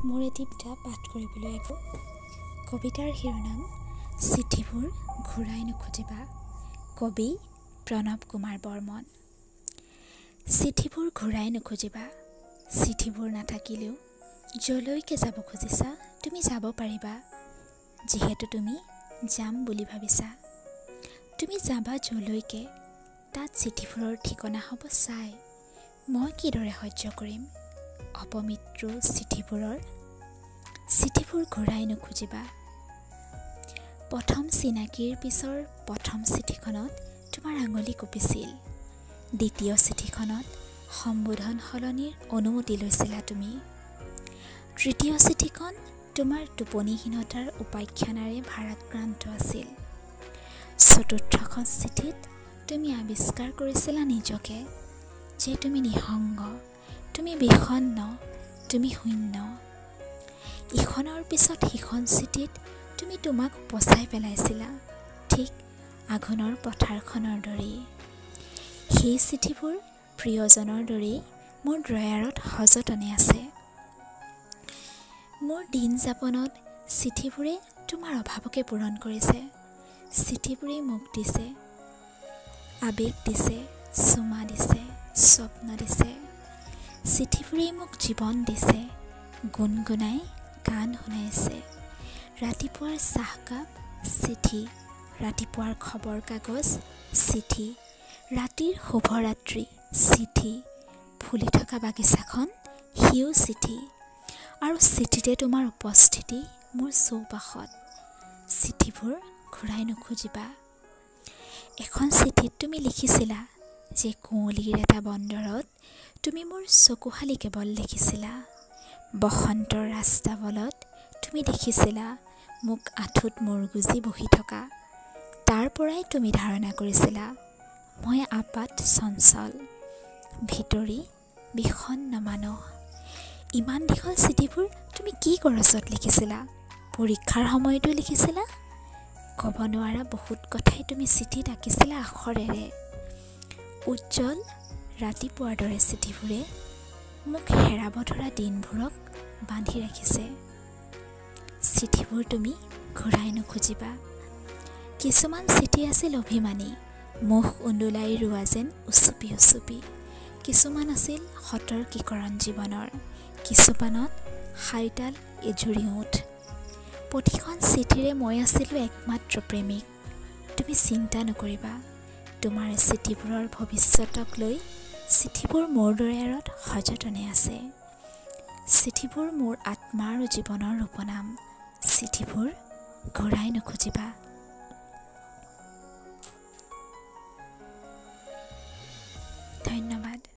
মোৰ এটি কবিতা পাঠ কৰিবলৈ কবিতাৰ শিৰোনাম চিঠিবোৰ ঘূৰাই নুখুজিবা। কবি প্ৰণৱ কুমাৰ বৰ্মন। চিঠিবোৰ ঘূৰাই নুখুজিবা, চিঠিবোৰ নাথাকিলেও যলৈকে যাব খুজিছা তুমি যাব পাৰিবা, যিহেতু তুমি যাম বুলি ভাবিছা। তুমি যাবা যলৈকে, তাত চিঠিবোৰৰ ঠিকনা হ'ব চাই। মই কিদৰে সহ্য কৰিম অপমৃত্যু চিঠিবোৰৰ? চিঠিবোৰ ঘূৰাই নুখুজিবা। প্ৰথম চিনাকিৰ পিছৰ প্ৰথম চিঠিখনত তোমাৰ আঙুলি কঁপিছিল। দ্বিতীয় চিঠিখনত সম্বোধন সলনিৰ অনুমতি লৈছিলা তুমি। তৃতীয় চিঠিখন তোমাৰ টোপনিহীনতাৰ উপাখ্যানেৰে ভাৰাক্ৰান্ত আছিল। চতুৰ্থখন চিঠিত তুমি আৱিষ্কাৰ কৰিছিলা নিজকে, যে তুমি নিসংগ, তুমি বিষণ্ণ, তুমি শূন্য। ইখনৰ পিছত সিখন চিঠিত তুমি তোমাক উপচাই পেলাইছিলা, ঠিক আঘোণৰ পথাৰখনৰ দৰেই। সেই চিঠিবোৰ প্ৰিয়জনৰ দৰেই মোৰ ড্ৰয়াৰত সযতনে আছে। মোৰ দিন যাপনত চিঠিবোৰে তোমাৰ অভাৱকে পূৰণ কৰিছে। চিঠিবোৰেই মোক দিছে আৱেগ, দিছে চুমা, দিছে স্বপ্ন, দিছে। চিঠিবোৰেই মোক জীৱন দিছে, গুণগুণাই গান শুনাইছে। ৰাতিপুৱাৰ চাহকাপ চিঠি, ৰাতিপুৱাৰ খবৰ কাগজ চিঠি, ৰাতিৰ শুভৰাত্ৰি চিঠি, ফুলি থকা বাগিচাখন সিও চিঠি, আৰু চিঠিতে তোমাৰ উপস্থিতি মোৰ চৌপাশত। চিঠিবোৰ ঘূৰাই নুখুজিবা। এখন চিঠিত তুমি লিখিছিলা যে কুঁৱলীৰ এটা বন্দৰত তুমি মোৰ চকুহালি কেৱল দেখিছিলা। বসন্তৰ ৰাস্তাবলত তুমি দেখিছিলা মোক আঁঠুত মূৰ গুজি বহি থকা। তাৰ পৰাই তুমি ধাৰণা কৰিছিলা মই আপাত চঞ্চল, ভিতৰি বিষণ্ণ মানুহ। ইমান দীঘল চিঠিবোৰ তুমি কি গৰজত লিখিছিলা? পৰীক্ষাৰ সময়তো লিখিছিলা? ক'ব নোৱাৰা বহুত কথাই তুমি চিঠিত আঁকিছিলা আখৰেৰে। উজ্জ্বল ৰাতিপুৱাৰ দৰে চিঠিবোৰে মোক হেৰাব ধৰা দিনবোৰক বান্ধি ৰাখিছে। চিঠিবোৰ তুমি ঘূৰাই নুখুজিবা। কিছুমান চিঠি আছিল অভিমানী, মুখ ওন্দোলাই ৰোৱা যেন উচুপি উচুপি। কিছুমান আছিল সতৰ্কীকৰণ জীৱনৰ, কিছুমানত হাইতাল এজুৰি ওঁঠ। প্ৰতিখন চিঠিৰে মই আছিলোঁ একমাত্ৰ প্ৰেমিক। তুমি চিন্তা নকৰিবা, তোমাৰ চিঠিবোৰৰ ভৱিষ্যতক লৈ চিঠিবোৰ মোৰ ড্ৰয়াৰত সযতনে আছে। চিঠিবোৰ মোৰ আত্মা আৰু জীৱনৰ উপনাম। চিঠিবোৰ ঘূৰাই নুখুজিবা।